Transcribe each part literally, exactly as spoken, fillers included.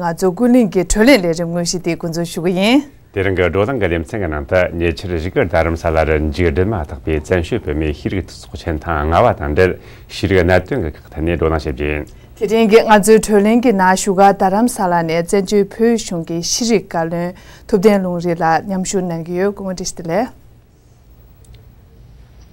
ང་ཚོ་ཀུན་གླེང་གི་གྲོས་གླེང་ལས་རིམ་དངོས་གཞི་དེ་འགོ་འཛུགས་ཞུ་གི་ཡིན། དེ་རིང་གི་བགྲོ་གླེང་གི་ལེ་ཚན་གྱི་ནང་དུ། ཉེ་ཆར་བཞུགས་སྒར་རྡ་རམ་ས་ལ་རུ་མཇུག་སྒྲིལ་མ་ཐག་པའི་བཙན་བྱོལ་བོད་མིའི་ཤེས་རིག་ཚོགས་ཆེན་ཐེངས་ལྔ་བ་དང་འབྲེལ། ཤེས་རིག་གནད་དོན་གྱི་ཁག་ཐད་ནས་བགྲོ་གླེང་བྱེད་རྒྱུ་ཡིན། དེ་རིང་གི་ང་ཚོའི་གྲོས་གླེང་གི་ནང་བཞུགས་སྒར་རྡ་རམ་ས་ལ་ནས་བཙན་བྱོལ་བོད་གཞུང་གི་ཤེས་རིག་བཀའ་བློན་ཐུབ་བསྟན་ལུང་རིགས་ལགས་མཉམ་ཞུགས་གནང་གི་ཡོད། སྐུ་ངོ་བཀྲ་ཤིས་བདེ་ལེགས།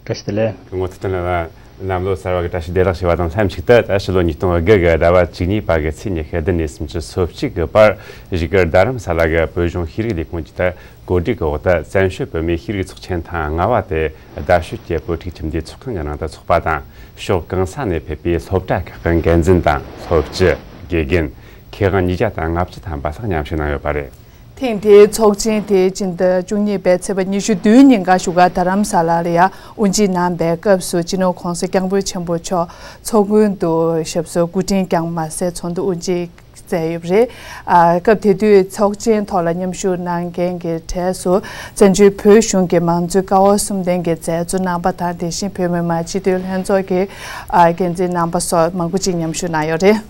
བཀྲ་ཤིས་བདེ་ལེགས། སྐུ་ངོ་ཐུབ་བསྟན་ལགས་ལ་གནམ་ལོ་གསར་བ་གི་བཀྲ་ཤིས་བདེ་ལེགས་ཞུ་བ་དང་ལྷན་ཅིག་ཏུ། ད་ཕྱི་ལོ་ཉིས་སྟོང་དགུ་གི་ཟླ་བ་བཅུ་གཉིས་པ་གི་ཚེས་ཉི་ཤུ་བདུན་ནས་སུམ་ཅུ་སོ་གཅིག་གི་བར། བཞུགས་སྒར་རྡ་རམ་ས་ལ་གི་བོད་གཞུང་ཤེས་རིག་ལས་ཁུངས་ཀྱི་ད་གོ་སྒྲིག་གི་འོག་ཏུ། བཙན་བྱོལ་བོད་མིའི་ཤེས་རིག་ཚོགས་ཆེན་ཐེངས་ལྔ་བ་དེ་རྡ་ཤོད་ཀྱི་བོད་ཕྲུག་ཁྱིམ་སྡེའི་ཚོགས་ཁང་གི་ནང་དུ་འཚོགས་པ་དང་། ཕྱོགས་གང་ས་ནས་ཕེབས་པའི་སློབ་གྲྭ་ཁག་གི་འགན་འཛིན་དང་སློབ་སྤྱི། དགེ་རྒན། མཁས་དབང་ཉིས་བརྒྱ་དང་ལྔ་བཅུ་ཐམ་པ་ལྷག་མཉམ་ཞུགས་གནང་ཡོད་པ་རེད། ཐེངས་འདིའི་ཚོགས་ཆེན་དེ་སྤྱི་ཟླ་བཅུ་གཉིས་པའི་ཚེས་པ་ཉི་ཤུ་བདུན་ཉིན་ཀ་བཞུགས་སྒར་རྡ་རམ་ས་ལ་ལ་ཡ་དབུ་འབྱེད་གནང་པའི་སྐབས་སུ། སྤྱི་ནོར་༸གོང་ས་༸སྐྱབས་མགོན་ཆེན་པོ་མཆོག་ཚོགས་མགོན་དུ་ཞབས་སོར་སྐུ་འཕྲེང་བསྐྱངས་མ་ཟད། ཚོགས་འདུ་དབུ་འབྱེད་མཛད་ཡོད་པ་རེད། ཨ། སྐབས་དེ་དུས་ཚོགས་ཆེན་ཐོག་ལ་མཉམ་ཞུགས་གནང་མཁན་གྱི་གྲས་སུ། བཙན་བྱོལ་བོད་གཞུང་གི་མང་གཙོའི་ཀ་བ་གསུམ་ལྡན་གྱི་མཛད་གཙོ་རྣམ་པ་དང་། དེ་བཞིན་བོད་མི་མང་སྤྱི་འཐུས་ལྷན་ཚོགས་ཀྱི། ཨ། འགན་འཛིན་རྣམ་པ་སོགས་མང་པོ་ཅིག་མཉམ་ཞུགས་གནང་ཡོད་རེད།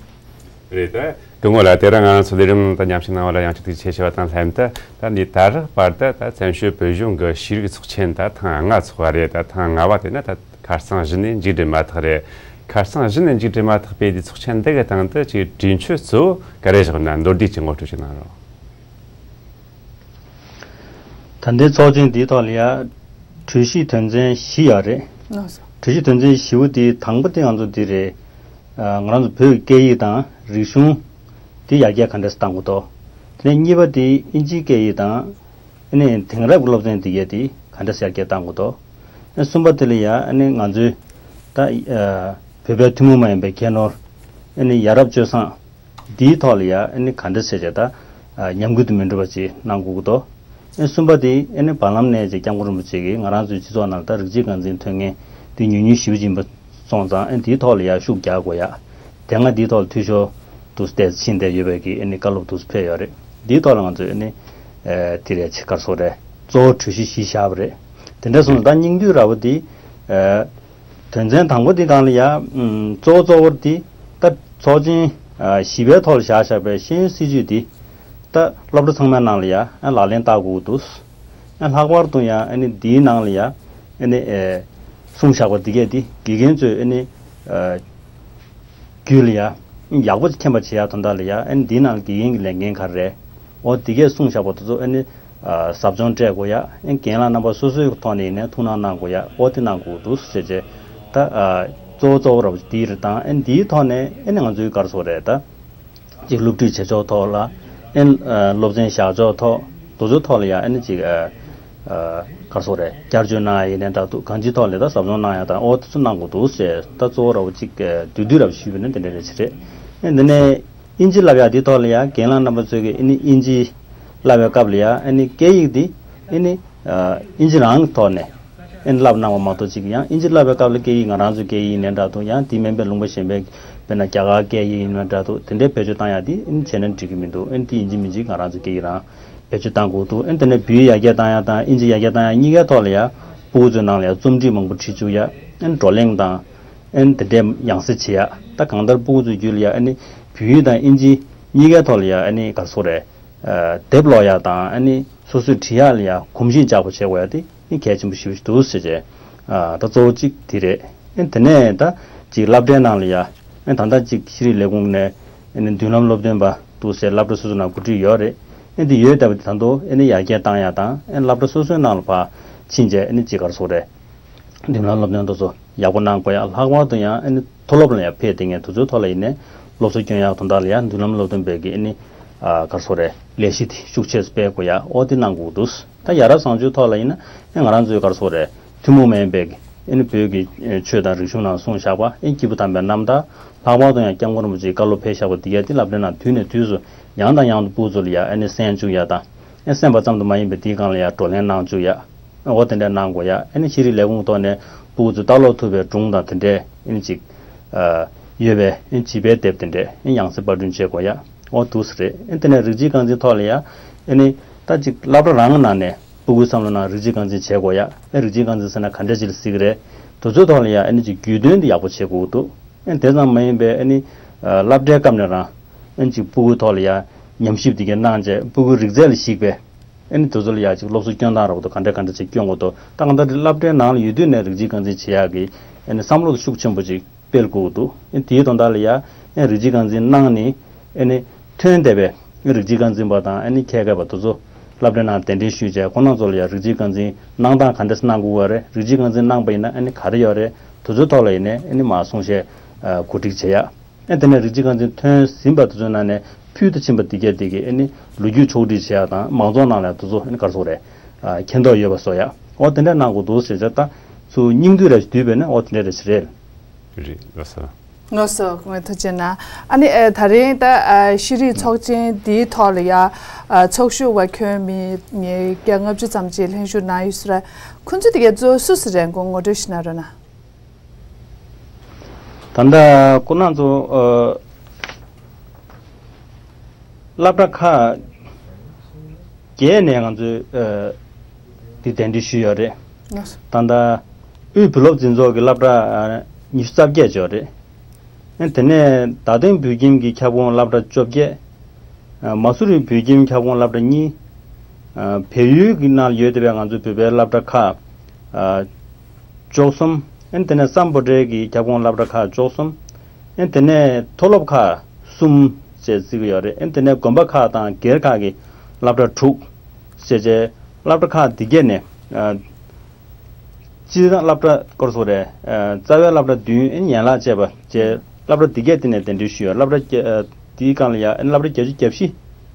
རེད་ད། སྐུ་ངོ་ལགས། དེ་རིང་ང་རང་ཚོ་ལས་རིམ་དང་མཉམ་ཞུགས་གནང་བ་ལ་ཡང་བསྐྱར་ཐུགས་རྗེ་ཆེ་ཞུ་བ་དང་ལྷན་དུ། ད་འདི་ད་རག་བར་དུ་ད་བཙན་བྱོལ་བོད་གཞུང་གི་ཤེས་རིག་ཚོགས་ཆེན་ད་ཐེངས་ལྔ་འཚོགས་པ་རེད། ད་ཐེངས་ལྔ་བ་དེ་ནི་ད་ཁ་སང་གཞི་ནས་མཇུག་སྒྲིལ་མ་ཐག་རེད། ཁ་སང་གཞི་ནས་མཇུག་སྒྲིལ་མ་ཐག་པའི་འདི་ཚོགས་ཆེན་འདི་གི་སྟེང་དུ་ཅིག་གྲོས་ཆོད་གཙོ་བོ་ག་རེ་བཞག་ན། མདོར་བསྡུས་ཀྱི་ངོ་སྤྲོད་ཅིག་གནང་རོགས། ད་ལྟའི་ཚོགས་ཆེན་འདིའི་ཐོག་ལ་ཡ་གྲོས་གཞི་དོན་ཚན་བཞི་ཡོད་རེད། ལགས་སོ། གྲོས་གཞི་དོན་ཚན་བཞི་པོ་དེ། དང་པོ་དེ་ང་ཚོ་འདི་རེད། ཨ། ང་རང་ཚོ་བོད་ཀྱི་སྐད་ཡིག་དང་རིག་གཞུང་དེ་ཡར་རྒྱས་ག་འདྲས་བཏང་དགོས་དོ། དེ་ནས་གཉིས་པ་དེ་ཨིན་ཇིའི་སྐད་ཡིག་དང་། ཨ་ནི་དེང་རབས་ཀྱི་སློབ་ཚན་འདི་གས་དེ་ག་འདྲས་ཡར་རྒྱས་བཏང་དགོས་དོ། ཨ། གསུམ་པ་དེ་ལ་ཡ་ཨ་ནི་ང་ཚོའི་ད། ཨ། བོད་པའི་ཐུན་མོང་མ་ཡིན་པའི་ཁྱད་ནོར། ཨ་ནི་ཡ་རབས་སྤྱོད་བཟང་འདིའི་ཐོག་ལ་ཡ་ཨ་ནི་ག་འདྲ་བྱས་བྱས་ད། ཨ། ཉམས་རྒུད་དུ་མི་འགྲོ་བ་ཅིག་གནང་དགོས་ཀྱི་འདུག་ཨ། གསུམ་པ་དེ་ཨ་ནི་བར་ལམ་ནས་ཅིག་སྐྱབས་མགོན་རིན་པོ་ཆེ་གིས་ང་རང་ཚོའི་སྤྱི་ཚོགས་ནང་ལ་ད་རིགས་གཅིག་རྐང་འཛིན་ཐོན་མཁན་དེ་ཉུང་ཉུང་ཞེ་པོ་ཅིག་ཡིན་པ་སོང་ཙང་། ཨ། འདིའི་ཐོག་ལ་ཡ་ཤུགས་རྒྱག་དགོས་ཡ། དེ་སྔ་འདིའི་ཐོག་ལ་འཐུས་ཤོར་འདུག་སེ་ཕྱིན་བསྡད་ཡོད་པའི་གི་ཨ་ནི་བཀའ་སློབ་འདུག་སེ་ཕེབས་ཡོད་རེད། འདིའི་ཐོག་ལ་ང་ཚོས་ཨ་ནི། ཨ། དེ་རེད། ཅིག་ག་རེ་ཟེར་དགོས་རེད། གཙོ་བོ་གྲོས་གཞི་བཞི་བཞག་པ་རེད། དེ་འདྲ་སོང་ཙང་ད་སྙིང་བསྡུས་ར་བ་དེ། ཨ། དོན་ཚན་དང་པོ་དེ་སྒང་ལ་ཡ། ཨམ། གཙོ་བོ་གཙོ་བོར་དེ་ད་ཚོགས་ཆེན། ཨ། བཞི་པའི་ཐོག་ལ་བཞག་བཞག་པའི་ཤེས་ཡོན་སྲིད་བྱུས་དེ་ད་སློབ་གྲྭ་ཚང་མའི་ནང་ལ་ཡ། ཨ། ལག་ལེན་བསྟར་དགོས་ཀྱི་འདུག་ཨ། ལྷག་པར་དུ་ཡང་ཨ་ནི་འདིའི་ནང་ལ་ཡ་ཨ་ནི། ཨེ། གསུངས་བཞག་པ་འདི་གས་དེ་དགེ་རྒན་ཚོས་ཨ་ནི། ཨ། རྒྱུད་ལ་ཡ་ཡག་པོ་མཁྱེན་པ་བྱེད་ཡ་དོན་དག་ལ་ཡ། ཨ་ནི་འདིའི་ནང་དགེ་རྒན་གྱི་ལས་འགན་ག་རེ་རེད། འོ་འདི་གས་གསུངས་བཞག་པ་དེ་ཚོ་ཨ་ནི། ཨ། ཟབ་སྦྱོང་སྤྲད་དགོས་ཡ། ཨ་ནི་རྒན་ལགས་རྣམ་པ་སོ་སོའི་ཐོག་ནས་ཡིན་ནའི་ཐུགས་སྣང་གནང་དགོས་ཡ། འོ་དེ་གནང་དགོས་འདུག་ཟེར་བྱས། ད། ཨ། གཙོ་བོ་གཙོ་བོ་ར་བ་འདི་རེད། དང་ཨ་ནི་འདིའི་ཐོག་ནས་ཨ་ནི་ང་ཚོའི་ག་རེ་ཟེར་དགོས་རེད། ད་ཅིག་སློབ་ཁྲིད་བྱེད་ཕྱོགས་ཐོག་ལ། ཨ་ནི། ཨ། སློབ་ཚན་བཞག་ཕྱོགས་ཐོག་དེ་ཚོའི་ཐོག་ལ་ཡ་ཨ་ནི་ཅིག་ཨ། ཨ། ག་རེ་ཟེར་དགོས་རེད། བསྐྱར་བཅོས་གནང་ཡ་ཡིན་ནའི་འདྲ་འདུག་གང་ཅིའི་ཐོག་ལ་ད་ཟབ་སྦྱོང་གནང་ཡ་དང་། འོ་དེ་ཚོ་གནང་དགོས་འདུག་ཟེར། ད་གཙོ་བོ་ར་བ་ཅིག་ཨ། བསྡུས་བསྡུས་ར་བ་ཞུས་པ་ཡིན་ན་དེ་འདྲ་རེད་ཅེས་རེད། ཨ་ནི་དེ་ནས་ཨིན་ཇི་བསླབ་ཡ་འདིའི་ཐོག་ལ་ཡ་རྒན་ལགས་རྣམ་པ་ཚོས་ཀྱི་ཨ་ནི་ཨིན་ཇི་བསླབ་པའི་སྐབས་ལ་ཡ་ཨ་ནི་སྐད་ཡིག་འདི་ཨ་ནི། ཨ། ཨིན་ཇི་རང་གི་ཐོག་ནས་ཨ་ནི་བསླབ་གནང་བ་མ་གཏོགས། ཅིག་ཡང་ཨིན་ཇི་བསླབ་པའི་སྐབས་ལ་སྐད་ཡིག་ང་རང་ཚོའི་སྐད་ཡིག་ཡིན་ནའི་འདྲ་འདུག་ཡང་དེ་མིན་པའི་ལུང་པ་གཞན་པའི་དཔེར་ན་རྒྱ་གར་སྐད་ཡིག་ཡིན་ནའི་འདྲ་འདུག་དེ་འདྲའི་བེད་སྤྱོད་བཏང་ཡ་དེ་ཨ་ནི་བྱས་ན་འགྲིག་གི་མི་འདུག་ཨ་ནི་དེ་ཡིན་གཅིག་མིན་གཅིག་ང་རང་ཚོའི་སྐད་ཡིག་རང་བེད་སྤྱོད་བཏང་དགོས་འདུག་ཨ་ནི་དེ་ནས་བོད་ཡིག་ཡར་རྒྱས་བཏང་ཡ་དང་ཨིན་ཇི་ཡར་རྒྱས་བཏང་ཡ་གཉིས་ཀའི་ཐོག་ལ་ཡ་སྤུ་གུ་ཚོའི་ནང་ལ་ཡ་རྩོམ་སྒྲིག་མང་པོ་བྱེད་བཅུག་ཡ། ཨ་ནི་བགྲོ་གླེང་དང་ཨ་ནི་དེ་འདྲའི་ཡང་སེ་བྱེད་ཡ། ད་གང་ལྟར་སྤུ་གུ་ཚོའི་རྒྱུད་ལ་ཡ་ཨ་ནི་བོད་ཡིག་དང་ཨིན་ཇི་གཉིས་ཀའི་ཐོག་ལ་ཡ་ཨ་ནི་ག་རེ་ཟེར་དགོས་རེད། ཨ། དེབ་ཀློག་ཡག་དང་ཨ་ནི་སོ་སོའི་བྲིས་ཡག་ལ་ཡང་གོམས་གཤིས་འཇགས་པོ་བྱེད་དགོས་ཡ་དེ་ནི་གལ་ཆེན་པོ་ཞེ་པོ་ཞིག་འདུག་ཟེར་བྱས། ཨ། ད་གཙོ་བོ་གཅིག་དེ་རེད། ཨ། དེ་ནས་ད་ཅིག་སློབ་གྲྭའི་ནང་ལ་ཡ། ཨ། ད་ལྟ་ཅིག་ཤེས་རིག་ལས་ཁུངས་ནས་ཨ་ནི་མདུན་ལམ་སློབ་སྟོན་པ་འདུག་ཟེར་སློབ་གྲྭ་སོ་སོའི་ནང་གོ་སྒྲིག་ཡོད་རེད། ཨ། དེ་ཡོད་བསྡད་པ་དེ་ད་དུང་ཨ་ནི་ཡར་རྒྱས་བཏང་ཡ་དང་། ཨ། སློབ་གྲྭ་སོ་སོའི་ནང་ལ་ཕར་ཕྱིན་བྱས་ཨ་ནི་ཅིག་ག་རེ་ཟེར་དགོས་རེད། མདུན་ལམ་སློབ་སྟོན་དེ་ཚོ་ཡག་པོ་གནང་དགོས་ཡ། ལྷག་པར་དུ་ཡང་ཨ་ནི་མཐོ་སློབ་ལ་ཡང་ཕེབས་བསྡད་མཁན་དེ་ཚོའི་ཐོག་ལ་ཡིན་ནའི་སློབ་གསོ་སྐྱོན་ཡག་དོན་དག་ལ་ཡང་མདུན་ལམ་སློབ་སྟོན་པའི་གི་ཨ་ནི། ཨ། ག་རེ་ཟེར་དགོས་རེད། ལས་གཞི་དེ་ཤུགས་ཆེ་སྤེལ་དགོས་ཡ། འོ་དེ་གནང་དགོས་འདུག་ད་ཡ་རབས་བཟང་སྤྱོད་ཐོག་ལ་ཡིན་ན་ཨ་ང་རང་ཚོའི་ག་རེ་ཟེར་དགོས་རེད། ཐུན་མོང་མ་ཡིན་པའི་གི་ཨ་ནི་བོད་ཀྱི་ཨ་ཆོས་དང་རིག་གཞུང་ནང་གསུངས་བཞག་པ་ཨ་ནི་སྐྱེས་བུ་དམ་པའི་རྣམ་ཐར། ལྷག་པར་དུ་ཡང་སྐྱབས་མགོན་རིན་པོ་ཆེའི་བཀའ་སློབ་ཕེབས་བཞག་པ་འདི་ག་དེ་སློབ་གྲྭའི་ནང་དུས་ནས་དུས་སུ་ཡང་དང་ཡང་དུ་སྤུ་གུ་ཚོ་ལ་ཡ་ཨ་ནི་གསན་བཅུག་ཡ་དང་། ཨ། གསན་པ་ཙམ་དུ་མ་ཡིན་པའི་དེའི་སྒང་ལ་ཡ་བགྲོ་གླེང་གནང་བཅུག་ཡ། འོ་དེ་འདྲ་གནང་དགོས་ཡ། ཨ་ནི་ཤེས་རིག་ལས་ཁུངས་ཐོག་ནས་སྤུ་གུ་ཚོས་ལྟ་ཀློག་ཐུབ་པའི་སྒྲུང་དང་དེ་འདྲའི་ཨ་ནི་ཅིག་ཨ། ཡོད་པའི་ཨ་ནི་བྱིས་པའི་དེབ་དེ་འདྲའི་ཨ་ནི་ཡང་སེ་པར་སྐྲུན་བྱེད་དགོས་ཡ། འོ་འདུག་སེ་རེད། ཨ་ནི་དེ་ནས་རིགས་གཅིག་རྐང་འཛིན་ཐོག་ལ་ཡ། ཨ་ནི་ད་ཅིག་སློབ་གྲྭ་རང་གི་ནང་ནས་སྤུ་གུའི་བསམ་བློ་ནང་རིགས་གཅིག་རྐང་འཛིན་བྱེད་དགོས་ཡ། ཨ། རིགས་གཅིག་རྐང་འཛིན་ཟེར་ན་ག་འདྲ་ཅིག་ལ་ཟེར་གི་རེད། དེ་ཚོའི་ཐོག་ལ་ཡ་ཨ་ནི་ཅིག་རྒྱུས་སྟོན་དེ་ཡག་པོ་བྱེད་དགོས་ཀྱི་འདུག་ཨ། དེ་ཙམ་མ་ཡིན་པའི་ཨ་ནི། ཨ། སློབ་གྲྭའི་སྐབས་ནས་རང་ཨ་ནི་ཅིག་སྤུ་གུའི་ཐོག་ལ་ཡ། ཨ། ཉམས་ཞིབ་དེ་གའི་གནང་བྱས་སྤུ་གུའི་རིག་རྩལ་ལ་གཞིགས་པའི་ཨ་ནི་དེ་ཚོ་ལ་ཡ་ཅིག་སློབ་གསོ་སྐྱོན་སྟངས་ར་བ་དང་ག་འདྲ་ག་འདྲ་ཅིག་སྐྱོན་དགོས་དོ། ད་གང་ལྟར་སློབ་གྲྭའི་ནང་ལ་ཡོད་དུས་ནས་རིགས་གཅིག་རྐང་འཛིན་བྱེད་ཡག་གི་ཨ་ནི་བསམ་བློ་ཤུགས་ཆེན་པོ་ཅིག་སྤེལ་དགོས་ཀྱི་འདུག་ཨ་ནི་དེའི་དོན་དག་ལ་ཡ་ཨ་ནི་རིགས་གཅིག་རྐང་འཛིན་གནང་ནས་ཨ་ནི་ཐོན་བསྡད་པའི་རིགས་གཅིག་རྐང་འཛིན་པ་དང་ཨ་ནི་མཁས་མཁས་པ་དེ་ཚོ་སློབ་གྲྭའི་ནང་གདན་འདྲེན་ཞུས་བྱས་ཁོང་རྣམ་ཚོ་ལ་ཡ་རིགས་གཅིག་རྐང་འཛིན་གནང་སྟངས་ག་འདྲ་གནང་དགོས་པ་རེད། རིགས་གཅིག་རྐང་འཛིན་གནང་པ་ཡིན་ན་ཨ་ནི་ག་རེ་ཡོད་རེད། དེ་ཚོའི་ཐོག་ལ་ཡིན་ནའི་ཨ་ནི་མར་གསུང་བཤད་གོ་སྒྲིག་བྱེད་ཡ། ཨ་དེ་ནས་རིགས་གཅིག་རྐང་འཛིན་ཐོན་ཟིན་པ་དེ་ཚོའི་ནང་ནས་ཕུལ་དུ་ཕྱིན་པ་འདི་གས་འདི་གས་ཨ་ནི་ལོ་རྒྱུས་ཕྱོགས་སྒྲིག་བྱེད་ཡག་དང་མང་ཚོགས་ནང་ལ་དེ་ཚོ་ཨ་ནི་ག་རེ་ཟེར་དགོས་རེད། ཨ་མཁྱེན་རྟོགས་ཡོད་པ་བཟོ་ཡག་འོ་དེ་འདྲ་གནང་དགོས་འདུག་ཟེར་བྱས་ད་ཚུར་སྙིང་བསྡུས་རེ་བསྡུས་པས་ན་འོ་དེ་འདྲ་རེ་ཞིག་རེད། རེད་ལགས་སོ། ལགས་སོ་སྐུ་ངོ་ཐུགས་རྗེ་གནང་། ཨ་ནི་ཨ་ད་རིང་ད་ཨ་ཤེས་རིག་ཚོགས་ཆེན་འདིའི་ཐོག་ལ་ཡ་ཨ་ཚོགས་ཞུགས་པ་ཁྱོན་མི་ཉིས་བརྒྱ་ལྔ་བཅུ་ཙམ་ཅིག་ལྷན་ཞུགས་གནང་ཡོད་ས་རེད། ཁོང་ཚོ་དེ་གས་གཙོ་བོ་སུ་སུ་རེད་ཁོང་ངོ་སྤྲོད་ཞུ་གནང་རོགས་གནང་། ད་ལྟ་ཁོང་རྣམ་ཚོ་ཨ་སློབ་གྲྭ་ཁག་བརྒྱད་ནས་ང་ཚོས་ཨ་འདི་གདན་འདྲེན་ཞུས་ཡོད་རེད། ལགས་སོ། ད་ལྟ་དབུས་བོད་སློབ་འཛིན་ཚོགས་ཀྱི་སློབ་གྲྭ་ཨ་ཉི་ཤུ་རྩ་བརྒྱད་ཅིག་ཡོད་རེད། ཨ་དེ་ནས་རྡ་སྟེང་བོད་ཁྱིམ་གྱི་ཁྱབ་ཁོངས་སློབ་གྲྭ་བཅོ་བརྒྱད། ཨ་མ་སུ་རི་བོད་ཁྱིམ་ཁྱབ་ཁོངས་སློབ་གྲྭ་གཉིས། ཨ་བལ་ཡུལ་གྱི་ནང་ཡོད་བསྡད་པའི་ང་ཚོའི་བོད་པའི་སློབ་གྲྭ་ཁག་ཨ་བཅུ་གསུམ། ཨ་དེ་ནས་སམ་བྷོ་ཊའི་གི་ཁྱབ་ཁོངས་སློབ་གྲྭ་ཁག་བཅུ་གསུམ། ཨ་དེ་ནས་མཐོ་སློབ་ཁག་གསུམ་བཅས་བརྩི་གི་ཡོད་རེད། ཨ་དེ་ནས་དགོན་པ་ཁག་དང་སྒེར་ཁག་གི་སློབ་གྲྭ་དྲུག་བཅས་བྱས་སློབ་གྲྭ་ཁག་འདི་གས་ནས་ཨ། སྤྱིར་བཏང་སློབ་གྲྭ་སྐོར་སོགས་རེད། ཨ་རྩ་བའི་སློབ་གྲྭ་བདུན་ཨེ་ཡན་ལག་བཅས་པ་བཅས་སློབ་གྲྭ་འདི་གས་དེ་ནས་གདན་འདྲེན་ཞུས་ཡོད། སློབ་གྲྭ་བརྒྱ་ཨ་དེའི་སྒང་ལ་ཡ་ཨ་ནི་སློབ་གྲྭ་བརྒྱད་ཅུ་གྱ་བཞི་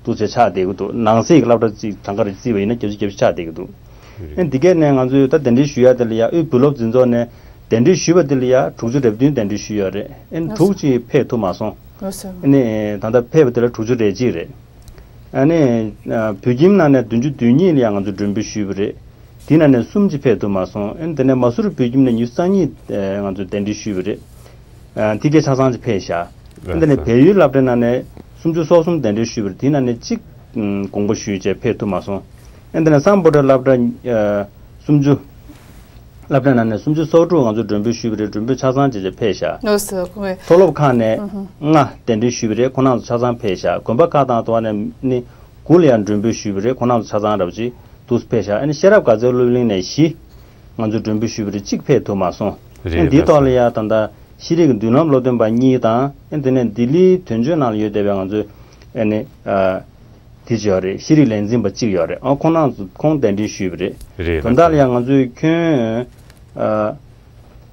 འདུག་ཅེས་ཆགས་བསྡད་ཀྱི་འདུག་ནང་གསེས་ཀྱི་སློབ་གྲྭ་གཅིག་གང་ག་རེ་བརྩིས་པ་ཡིན་ན་བརྒྱད་ཅུ་གྱ་བཞི་ཆགས་བསྡད་ཀྱི་འདུག་ཨ་ནི་འདི་གས་ནས་ང་ཚོས་ད་གདན་འདྲེན་ཞུ་ཡ་དེ་ལ་ཡ་དབུས་བོད་སློབ་འཛིན་ཚོགས་ནས་གདན་འདྲེན་ཞུས་པ་དེ་ལ་ཡ་དྲུག་ཅུ་རེ་བདུན་གདན་འདྲེན་ཞུས་ཡོད་རེད། ཨ་ནི་དྲུག་ཅིག་ཕེབས་ཐུབ་མ་སོང་། ཨ་ནི་ད་ལྟ་ཕེབས་པ་དེ་ལ་དྲུག་ཅུ་རེ་གཅིག་རེད། ཨ་ནི་ཨ་བོད་ཁྱིམ་ནང་ནས་བདུན་ཅུ་དོན་གཉིས་ལ་ཡང་ང་ཚོས་མགྲོན་འབོད་ཞུས་པ་རེད། དེའི་ནང་ནས་གསུམ་ཅིག་ཕེབས་ཐུབ་མ་སོང་། ཨ་ནི་དེ་ནས་མ་སུ་རི་བོད་ཁྱིམ་ནས་ཉི་ཤུ་རྩ་གཉིས་ཨ་ང་ཚོས་གདན་འདྲེན་ཞུས་པ་རེད། ཨ་དེ་གའི་ཆ་ཚང་ཅིག་ཕེབས་བཞག་ཨ་ནི་དེ་ནས་བལ་ཡུལ་སློབ་གྲྭའི་ནང་ནས་སུམ་ཅུ་སོ་གསུམ་གདན་འདྲེན་ཞུས་པ་རེད། དེའི་ནང་ནས་གཅིག་ཨ་དགོངས་པ་ཞུས་བྱས་ཕེབས་ཐུབ་མ་སོང་། ཨ་ནི་དེ་ནས་སམ་བྷོ་ཊ་སློབ་གྲྭ་ཨ་སུམ་ཅུ། སློབ་གྲྭའི་ནང་ནས་སུམ་ཅུ་སོ་དྲུག་ང་ཚོས་མགྲོན་འབོད་ཞུས་པ་རེད། མགྲོན་འབོད་ཆ་ཚང་བྱས་བྱས་ཕེབས་བཞག་ལགས་སོ་སྐུ་ངོ། མཐོ་སློབ་ཁག་ནས་ཨུ་ཧུ། ལྔ་གདན་འདྲེན་ཞུས་པ་རེད། ཁོང་རྣམ་ཚོ་ཆ་ཚང་ཕེབས་བཞག་དགོན་པ་ཁག་དང་དུ་བ་ནས་ནི་དགུ་ལ་ཡང་མགྲོན་འབོད་ཞུས་པ་རེད། ཁོང་རྣམ་ཚོ་ཆ་ཚང་རབ་ཅིག་འདུག་ཕེབས་བཞག་ཨ་ནི་ཤེས་རབ་དགའ་ཚལ་སློབ་གླིང་ནས་བཞི་ང་ཚོས་མགྲོན་འབོད་ཞུས་པ་རེད། གཅིག་ཕེབས་ཐུབ་མ་སོང་། རེད། ཨ་ནི་འདིའི་ཐོག་ལ་ཡང་ད་ལྟ་ཤེས་རིག་གི་མདུན་ལམ་སློབ་སྟོན་པ་གཉིས་དང་ཨ་ནི་དེ་ནས་ལྡི་ལིའི་དོན་གཅོད་ནང་ལ་ཡོད་བསྡད་པའི་ང་ཚོའི་ཨ་ནི་ཨ། དེ་ཅིག་ཡོད་རེད། ཤེས་རིག་ལས་འཛིན་པ་གཅིག་ཡོད་རེད། ཨ་ཁོང་རྣམ་ཚོ་ཁོང་གདན་འདྲེན་ཞུས་པ་རེད། རེད། དོན་དག་ལ་ཡང་ང་ཚོས་ཁྱོན་ཨ་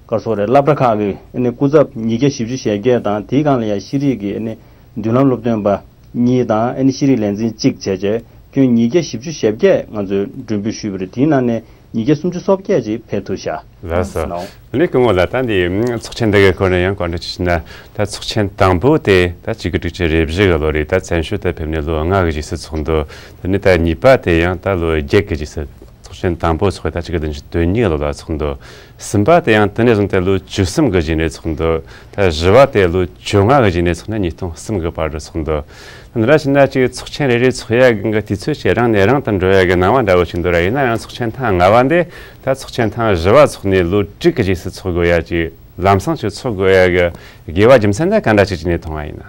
ག་རེ་ཟེར་དགོས་རེད། སློབ་གྲྭ་ཁག་གི་ཨ་ནི་སྐུ་ཚབ་ཉིས་བརྒྱ་བཞི་བཅུ་ཞེ་བརྒྱད་དང་དེའི་སྒང་ལ་ཡང་ཤེས་རིག་གི་ཨ་ནི་མདུན་ལམ་སློབ་སྟོན་པ་གཉིས་དང་ཨ་ནི་ཤེས་རིག་ལས་འཛིན་གཅིག་བྱས་བྱས་ཁྱོན་ཉིས་བརྒྱ་བཞི་བཅུ་ཞེ་བརྒྱད་ང་ཚོས་མགྲོན་འབོད་ཞུས་པ་རེད། དེའི་ནང་ནས་ཉིས་བརྒྱ་སུམ་ཅུ་སོ་བརྒྱད་ཅིག་ཕེབས་ཐུབ་ཤག་ལགས་སོ། ནོ། ལས་སྐུ་ངོ་ལགས། ད་འདི་ཚོགས་ཆེན་འདི་གའི་སྐོར་ནས་ཡང་བཀའ་འདྲི་ཞུ་ན། ད་ཚོགས་ཆེན་དང་པོ་དེ་ད་གཅིག་དགུ་དྲུག་ཅུ་རེ་བཞི་གི་ལོ་རེད། ད་བཙན་བྱོལ་དུ་ཕེབས་ནས་ལོ་ལྔ་གི་རྗེས་སུ་ཚོགས་འདུ། དེ་ནས་ད་གཉིས་པ་དེ་ཡང་ད་ལོ་བརྒྱད་ཀྱི་རྗེས་སུ། ཚོགས་ཆེན་དང་པོ་ཚོགས་ད་གཅིག་དགུ་བདུན་ཅུ་དོན་གཉིས་གི་ལོ་ལ་ཚོགས་འདུ། གསུམ་པ་དེ་ཡང་དེ་ནས་བཟུང་སྟེ་ལོ་བཅུ་གསུམ་གི་རྗེས་ནས་ཚོགས་འདུ། ད་བཞི་བ་དེ་ལོ་བཅོ་ལྔ་གི་རྗེས་ནས་ཚོགས་ནས་ཉིས་སྟོང་གསུམ་གི་བར་དུ་ཚོགས་འདུ། འདི་འདྲ་བྱས་ན་ཅིག་ཚོགས་ཆེན་རེ་རེ་ཚོགས་ཡ་གི་དུས་ཚོད་ཅིག་རིང་ནས་རིང་དུ་འགྲོ་ཡ་གི་སྣང་བ་འདྲ་བོ་ཞིག་འདུག་ར། ཡིན་ན་ཡང་ཚོགས་ཆེན་ཐེངས་ལྔ་པ་འདི་ད་ཚོགས་ཆེན་ཐེངས་བཞི་པ་ཚོགས་ནས་ལོ་དྲུག་གི་རྗེས་སུ་ཚོགས་དགོས་ཡ་ཅིག་ལམ་སང་ཅིག་ཚོགས་དགོས་ཡ་གི་དགོས་པ་རྒྱུ་མཚན་དེ་ག་འདྲ་ཅིག་བྱས་ནས་མཐོང་བ་ཡིན་ན།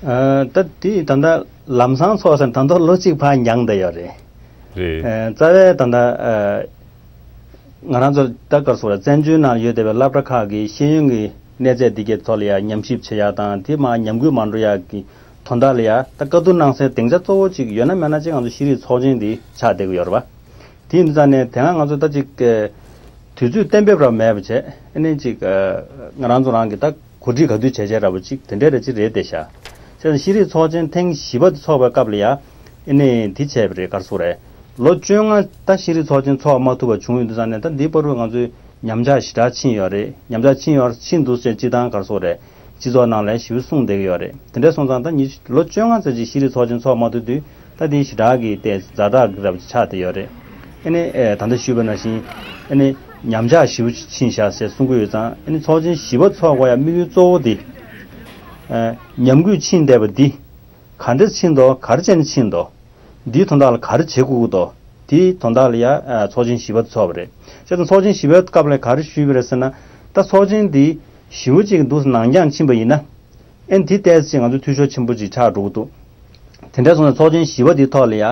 ཨ་ད་དེ་ད་ལྟ་ལམ་སང་ཚོགས་ཟེར་ད་དུང་ལོ་གཅིག་ཕར་འགྱངས་བསྡད་ཡོད་རེད། རེད། ཨ་རྩ་བའི་ད་ལྟ་ཨ་ང་རང་ཚོ་ད་ག་རེ་ཟེར་དགོས་རེད། བཙན་བྱོལ་ནང་ཡོད་བསྡད་པའི་སློབ་གྲྭ་ཁག་གི་ཤེས་ཡོན་གྱི་གནས་ཚད་འདི་གའི་ཐོག་ལ་ཡང་ཉམས་ཞིབ་བྱེད་ཡ་དང་དེ་མར་ཉམས་རྒུད་མ་འགྲོ་ཡ་གི་དོན་དག་ལ་ཡ་ད་བཀའ་བསྡུར་གནང་སའི་སྡིངས་ཆ་གཙོ་བོ་གཅིག་ཡོད་ན་མེད་ན་གཅིག་ང་ཚོ་ཤེས་རིག་ཚོགས་ཆེན་འདི་ཆགས་བསྡད་ཀྱི་ཡོད་རེད་པ། དེ་ཡིན་དུས་ཙང་ནས་དེ་སྔ་ང་ཚོ་ད་ཅིག་ཨ་དུས་ཚོད་གཏན་འབེབས་ར་མེད་པ་བྱས་ཨ་ནི་ཅིག་ཨ་ང་རང་ཚོ་རང་གི་ད་གོ་སྒྲིག་ག་དུས་བྱས་བྱས་ར་བ་ཅིག་དེ་འདྲས་རེ་ཅིག་རེད་བསྡད་ཤག་བྱས་ཙང་ཤེས་རིག་ཚོགས་ཆེན་ཐེངས་བཞི་པ་དེ་ཚོགས་པའི་སྐབས་ལ་ཡ་ཨ་ནི་དེ་བྱས་པ་རེད། ག་རེ་ཟེར་དགོས་རེད། ལོ་བཅོ་ལྔ་ད་ཤེས་རིག་ཚོགས་ཆེན་ཚོགས་མ་ཐུབ་པ་བྱུང་ཡོད་དུས་ཙང་ནས་ད་འདིའི་བར་དུ་ང་ཚོའི་ཉམས་ཆག་ཞེ་དྲག་ཕྱིན་ཡོད་རེད། ཉམས་ཆག་ཕྱིན་ཡོད་ཕྱིན་འདུག་ཟེར་སྤྱི་བཏང་ག་རེ་ཟེར་དགོས་རེད། སྤྱི་ཚོགས་ནང་ལ་ཞེ་པོ་གསུངས་བསྡད་ཀྱི་ཡོད་རེད། དེ་འདྲ་སོང་ཙང་ད་ཉི་ལོ་བཅོ་ལྔ་ཙམ་ཅིག་ཤེས་རིག་ཚོགས་ཆེན་ཚོགས་མ་ཐུབ་དུས་ད་དེ་ཞེ་དྲག་གི་དེ་ཛ་དྲག་གི་རབ་ཆགས་བསྡད་ཡོད་རེད། ཨ་ནི་ཨེ་ད་ལྟ་ཞུས་པ་ནང་བཞིན་ཨ་ནི་ཉམས་ཆག་ཞེ་པོ་ཕྱིན་ཤག་ཟེར་གསུང་གི་ཡོད་ཙང་ཨ་ནི་ཚོགས་ཆེན་བཞི་པ་ཚོགས་དགོས་ཡ་དམིགས་ཡུལ་གཙོ་བོ་དེ་ཨ་ཉམས་རྒུད་ཕྱིན་བསྡད་པ་འདི་ག་འདྲས་ཕྱིན་འདུག་ག་རེ་བྱས་ནས་ཕྱིན་འདུག་འདིའི་དོན་དག་ལ་ག་རེ་བྱེད་དགོས་ཀྱི་འདུག་དེའི་དོན་དག་ལ་ཡ་ཨ་ཚོགས་ཆེན་བཞི་པ་ཚོགས་པ་རེད། བྱས་ཙང་ཚོགས་ཆེན་བཞི་པའི་སྐབས་ལ་ག་རེ་ཞུས་པ་རེད་ཟེར་ན། ད་ཚོགས་ཆེན་འདི་ཞེ་པོ་ཅིག་འདུག་ནང་འགྱངས་ཕྱིན་པ་ཡིན་ན། ཨེ་འདི་ཏོག་ཙམ་ང་ཚོ་འཐུས་ཤོར་ཆེན་པོ་ཅིག་ཆགས་འགྲོ་གི་འདུག་དེ་འདྲ་སོང་ཙང་ཚོགས་ཆེན་བཞི་པ་འདིའི་ཐོག་ལ་ཡ།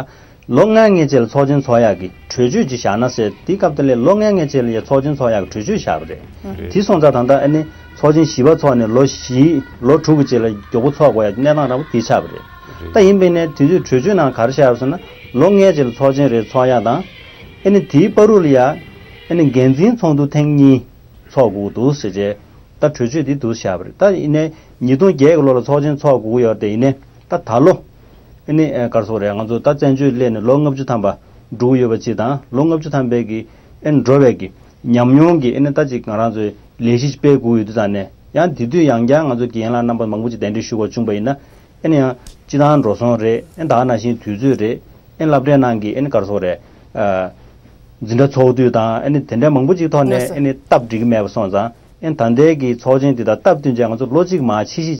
ལོ་ལྔའི་རྗེས་ལ་ཚོགས་ཆེན་ཚོགས་ཡག་གི་གྲོས་ཆོད་ཅིག་བཞག་ན་ཟེར། དེའི་སྐབས་དེ་ལ་ལོ་ལྔའི་རྗེས་ལ་ཡ་ཚོགས་ཆེན་ཚོགས་ཡག་གི་གྲོས་ཆོད་བཞག་པ་རེད། རེད། དེ་སོང་ཙང་ད་ལྟ་ཨ་ནི་ཚོགས་ཆེན་བཞི་པ་ཚོགས་ནས་ལོ་བཞི་ལོ་དྲུག་གི་རྗེས་ལ་མགྱོགས་པོ་ཚོགས་དགོས་ཡ་གནས་སྟངས་འདྲ་པོ་དེ་ཆགས་པ་རེད། རེད། ད་ཡིན་པས་ནས་དེ་དུས་གྲོས་ཆོད་ནང་ག་རེ་བཞག་ཡོད་ཟེར་ན། ལོ་ལྔའི་རྗེས་ལ་ཚོགས་ཆེན་རེ་ཚོགས་ཡག་དང་། ཨ་ནི་དེའི་བར་དུ་ལ་ཡ། ཨ་ནི་འགན་འཛིན་ཚོགས་འདུ་ཐེངས་གཉིས་ཚོགས་དགོས་འདུག་ཟེར་བྱས། ད་གྲོས་ཆོད་འདི་འདུག་བཞག་པ་རེད། ད་ཡིན་ནའི་ཉིས་སྟོང་བརྒྱད་ཀྱི་ལོ་ལ་ཚོགས་ཆེན་ཚོགས་དགོས་ཀྱི་ཡོད་རེད་དེ། ཡིན་ནའི་ད་ད་ལོ། ཨ་ནི་ཨ་ག་རེ་ཟེར་དགོས་རེད། ང་ཚོ་ད་བཙན་བྱོལ་སླེབས་ནས་ལོ་ལྔ་བཅུ་ཐམ་པ་འགྲོ་གི་ཡོད་པ་ཅིག་དང་། ལོ་ལྔ་བཅུ་ཐམ་པའི་གི་ཨ་ནི་འགྲོ་བའི་གི་ཉམས་མྱོང་གི་ཨ་ནི་ད་ཅིག་ང་རང་ཚོའི་ལས་གཞི་ཅིག་སྤེལ་དགོས་ཡོད་དུས་ཙང་ནས། ཡང་དེ་དུས་ཡང་བསྐྱར་ང་ཚོ་རྒན་ལགས་རྣམ་པ་མང་པོ་ཅིག་གདན་འདྲེན་ཞུ་དགོས་བྱུང་པ་ཡིན་ན། ཨ་ནི་ཡང་སྤྱི་བཏང་འགྲོ་སོང་རེད། ཨ་ནི་ད་ག་ནང་བཞིན་དུས་ཚོད་རེད། ཨ་ནི་སློབ་གྲྭའི་ནང་གི་ཨ་ནི་ག་རེ་ཟེར་དགོས་རེད། ཨ་འཛིན་གྲྭ་ཚོགས་དུས་དང་། ཨ་ནི་དེ་འདྲའི་མང་པོ་ཅིག་ཐོག་ནས། ལགས་སོ། ཨ་ནི་སྟབས་འགྲིག་གི་མེད་པ་སོང་ཙང་། ཨ་ནི་ད་ལྟའི་གི་ཚོགས་ཆེན་འདི་དང་སྟབས་བསྟུན་བྱས་ང་ཚོ་ལོ་གཅིག་མར་ཕྱི་བཤིག་